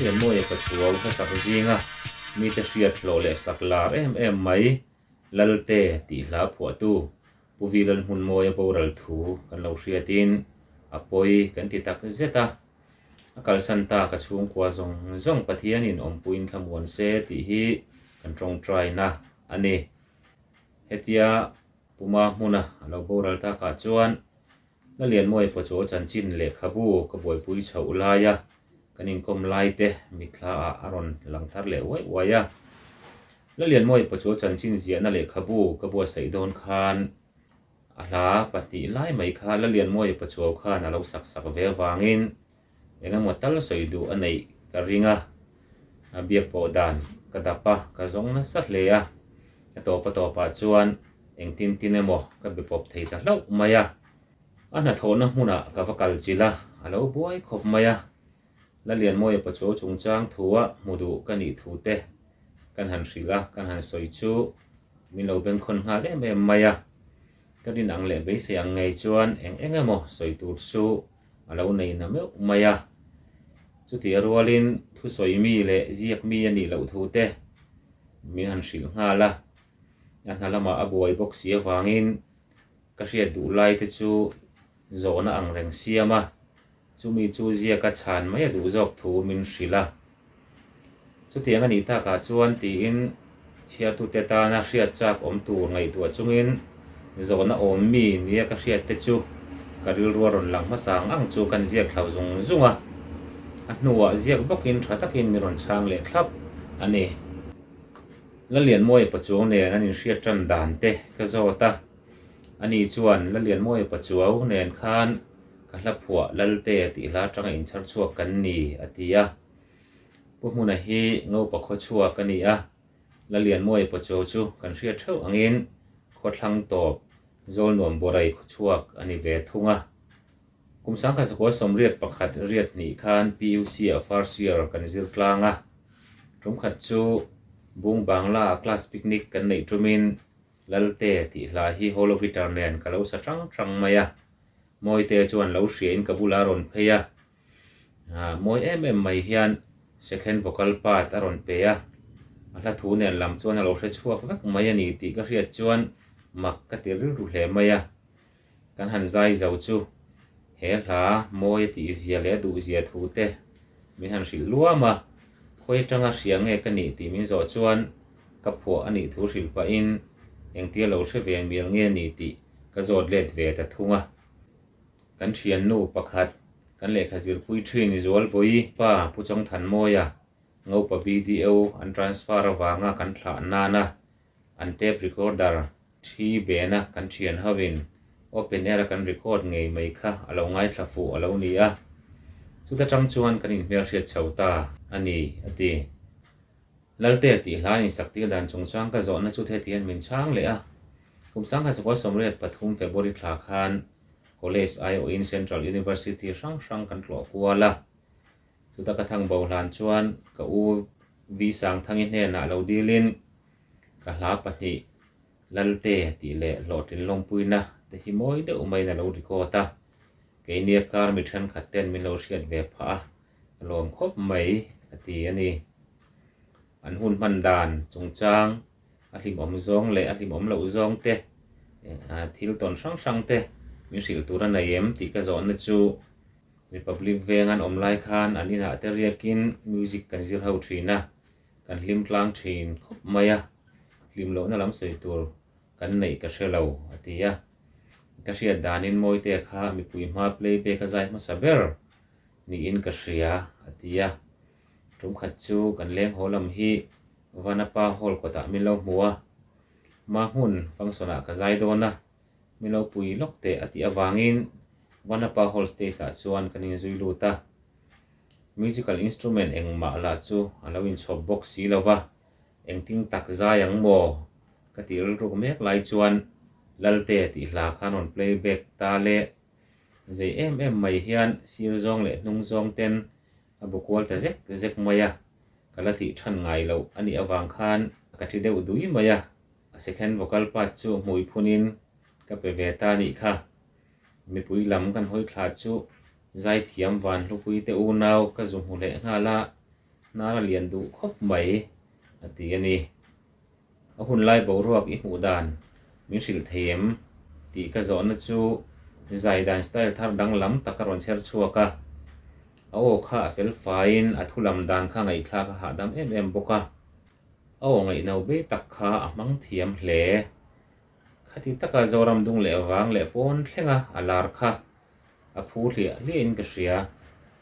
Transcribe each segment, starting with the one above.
Lallianmawia Pachuau hlasak zinga mite hriat hlawh leh sak lar em em mai Lalte tih hla phuahtu Pu Vi Lalhmunmawia boral thu kan lo hriatin a pawi kan ti tak zet a. A kalsan ta ka chhungkua zawng zawng Pathianin awmpuiin thlamuan se tih hi kan tawngtaina a ni. Hetia Puma hmuna a lo boral takah chuan Lalianmawia Pachuau chanchin lehkhabu ka buaipui chhoh laia kan inkawm laite mitthla ah a rawn lang thar leh uai uai a. Lalianmawia Pachuau chanchin ziahna lehkhabu ka buatsaih dawn khan a hla pahnih lai mai kha Lalianmawia Pachuau khan a lo sak sak ve avangin eng emaw tal sawi duh a neih ka ring a, a biak pawh dan ka dap a, ka zawng nasa hle a, a tawp a tawpah chuan engtin tin emaw ka be pawp thei ta hlauh mai a, a hnathawhna hmunah ka va kal chilh a, a lo buai khawp mai a, Lalianmawia Pachuau chungchang thua hmu duh ka nih thu te kan han hrilh a, kan han sawi chu min lo bengkhawn nghal em em mai a, ka rin ang leh beisei ang ngei chuan eng eng emaw sawi tur chu a lo nei na meuh mai a. Chuti a rualin thusawi mi leh ziak mi a nih loh thu te min han hrilh nghal a, a hna lamah a buai bawk si avangin ka hriat duh lai te chu zawhna ang reng siam a, chumi chu ziaka chhan mai a duh zawk thu min hrilh a. Chutiang a nih takah chuan tiin chhiartute tana hriat chak awm tur ngaihtuah chungin zawhna awm mi nia ka hriat te chu ka rilru a rawn lang hmasa ang ang chu kan ziak thlau zung zung a, a hnuah ziak bawkin tha takin min rawn chhang leh thlap a ni. Lalianmawia Pachuau nen an inhriat tan dan te ka zawt a, ani chuan Lalianmawia Pachuau nen khan ka hla phuah Lalte tih hla atanga inchhar chhuak kan ni a ti a. Pu Hmuna hi Ngopa khaw chhuak a ni a, Lalianmawia Pachuau chu kan hriat theuh angin khawthlang tawp Zawlnuam Borai khaw chhuak a ni ve thung a. Kum sangkhat zakua 81 riat hnih khan PUC ah first year kan zir tlang a, tum khat chu Bung Bangla ah class picnic kan neih tumin Lalte tih hla hi holo guitar nen ka lo sa tang tang mai a, Mawite chuan lo hriain ka bulah a rawn phei a, Mawi em em mai hian second vocal part a rawn pe a, a hla thu nen lam chuan a lo hre chhuak vek mai a ni tih ka hriat chuan mak ka ti rilru hle mai a. Kan han zai zo chu he hla mawi a tih zia leh a duh zia thu te min han hrilh luam a, khawi atanga hria nge ka nih tih min zawh chuan ka phuah a nih thu hrilh pahin engtia lo hre ve mial nge ni tih ka zawt let ve ta thung a. Kan thiannu pakhat, kan lehkha zirpui thin Zualbawi pa Pu Chawngthanmawia, Ngopa BDO an transfer avanga kan thlah nana an tape recorder thi bena kan thian hovin open air a kan record ngei mai kha a lo ngaithla fuh a lo ni a, chuta tang chuan kan inhmelhriat chho ta a ni, a ti. Lalte tih hla insak tir dan chungchang ka zawhna chu thetian min chhang leh a, kum 1983 February thla khan College aiawhin Central University hrang hrang kan tlawh kual a, chuta ka thang bo hlan chuan ka u Vi Sangthangi hnenah lo dilin ka hla pahnih Lalte tih leh hlawhtlin lawmpuina te hi mawi deuh maiin a lo record a, keinia kar mi thenkhat ten min lo hriat ve phah a, ka lawm khawp mai a ti a ni. An hun hman dan chungchang a hlimawm zawng leh a hlimawm loh zawng te, thil tawn hrang hrang te min hrilh tur a nei em tih ka zawhna chu Republic Veng an awm lai khan an inah te riakin music kan zir ho thin a, kan hlim tlang thin khawp mai a, hlim lohna lam sawi tur kan neih ka hre lo a ti a. Ka hriat danin Mawitea kha mipui hma playback a zai hmasa ber niin ka hria a ti a. Tum khat chu kan leng haw lam hi Vanapa Hall kawtah min lo hmu a, hma hmun function ah ka zai dawn a, min lo pui lawk teh a tih avangin Vanapa Hall stage ah chuan kan inzui lut a. Musical instrument engmah lah chu a lo inchhawp bawk si lo va, engtin tak zai ang maw? Ka tih rilruk mek lai chuan Lalte tih hla khan rawn play back ta le. Zei em em mai hian sir zawng leh hnung zawng ten a bu kual ta zek zek mai a, ka la tih than ngai loh a nih avang khan ka thi deuh dui mai a, a second vocal part chu hmui phunin ka pe ve ta nih kha. Mipui lam kan hawi thla chu zaithiam van hlupui te unau ka zu hmu leh nghal a. Hnar a lian duh khawp mai, a ti a ni. A hun lai boruak i hmuh dan min hrilh thei em? tih ka zawhna chu zai dan style thar danglam tak a rawn chher chhuak a. A aw kha a fel faiin a thu lam dan kha ngaihthlak a hahdam em em bawk a. A aw ngaihno bei tak kha a hmang thiam hle. Khati taka Zoram dung leh vang leh pawn thlenga a lar kha A phu hliah hliahin ka hria.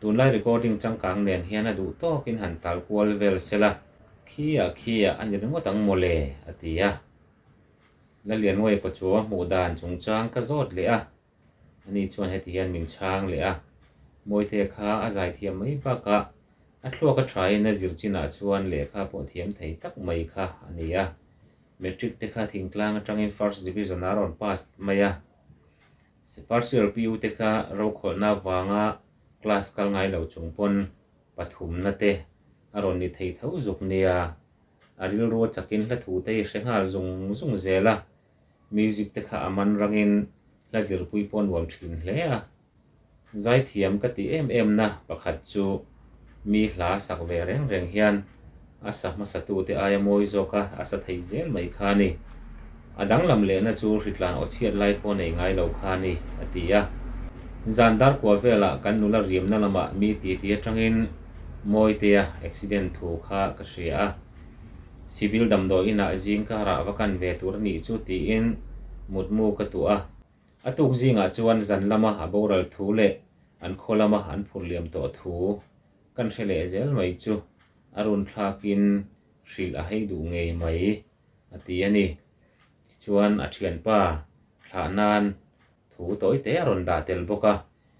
Tunlai recording changkang nen hian a duh tawkin han tal kual vel sela, khiah khiah a ni ringawt ang mawle, a ti a. Lalianngawia Pachuau a hmuh dan chungchang ka zawt leh a, ani chuan heti hian min chhang leh a, Mawite kha a zaithiam mai bakah a thluak a thain a zir chinah chuan lehkha pawh thiam thei tak mai kha a ni a. Matric te kha thingtlang atangin first division a rawn pass mai a. First year PU te kha rokhawlhna avanga class kal ngai lo chung pawn pathumna te a rawn ni thei tho zuk nia. A rilru a chakin hla thu te hi hre nghal zung zung zel a, music te kha a man rangin hla zirpui pawh a nuam thin hle a. Zaithiam ka tih em em na pakhat chu mi hla sak ve reng reng hian a sa hmasatute aia mawi zawka a sa thei zel mai kha a ni. A danglam lehna chu hritlan aw chhiat lai pawh nei ngai lo kha a ni, a ti a. Zan dar kua velah kan nula riamna lamah mi titi atangin Mawitea accident thu kha ka hria a. Civil damdawi inah zing karah va kan ve tur a nih chu tiin mutmu ka tuah a. A tuk zingah chuan zan lama a boral thu leh an khaw lama an phur liam tawh thu kan hre leh zel mai chu a run thlakin hrilh a hei duh ngei mai a ti a ni. Tichuan a thianpa thlah nan thu tawi te a rawn dah tel bawk a,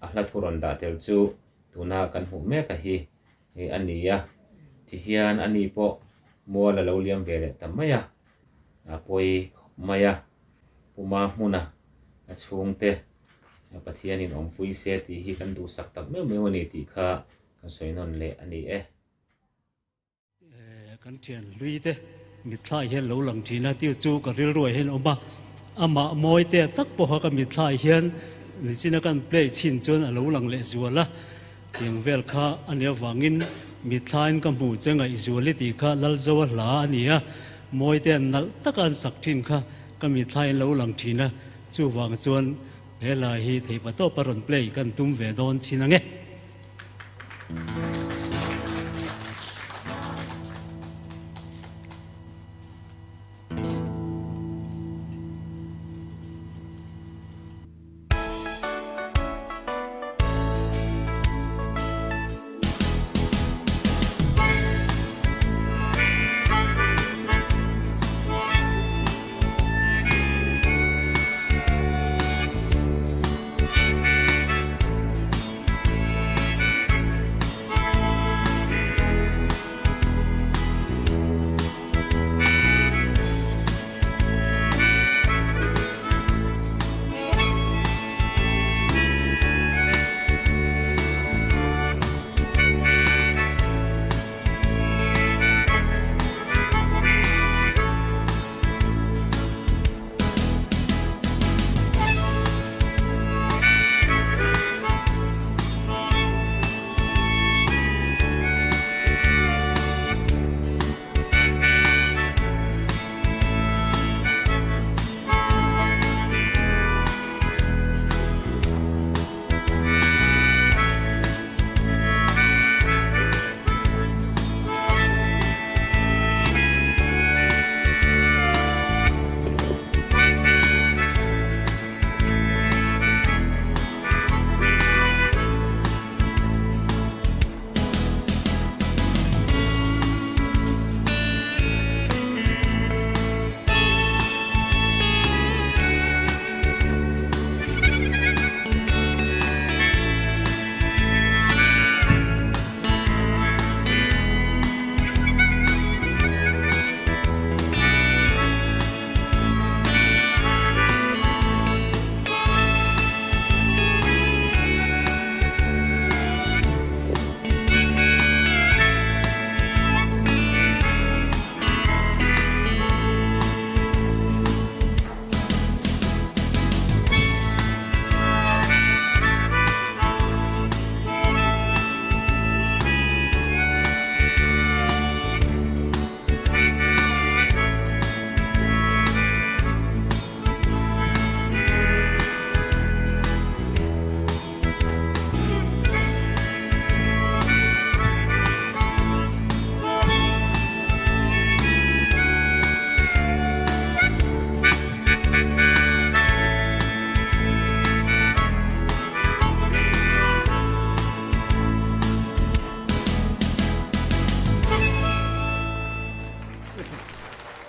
a hla thu rawn dah tel chu tuna kan hmuh mek a hi a ni a. Tihian a ni pawh mual a lo liam ve leh ta mai a, a pawi khawp mai a. Puma hmuna a chhungte Pathianin awmpui se tih hi kan duhsak tak meuh meuh a ni tih kha kan sawi nawn leh a ni e. Kan thian hlui te mitthla hian lo lang thin a, tih chu ka rilruah hian a awm a, amah mawi te tak pawha ka mitthla hian nichina kan play chhin chuan a lo lang leh zual a, tiang vel kha a nih avangin mitthla in ka hmuh che ngaihzual i tih kha Lalzoa hla a ni a, mawi te nalh taka an sak thin kha ka mitthla in lo lang thin a, chuvang chuan he hla hi theihpa tawpa rawn play kan tum ve dawn chin ang e.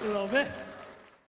Lawm e.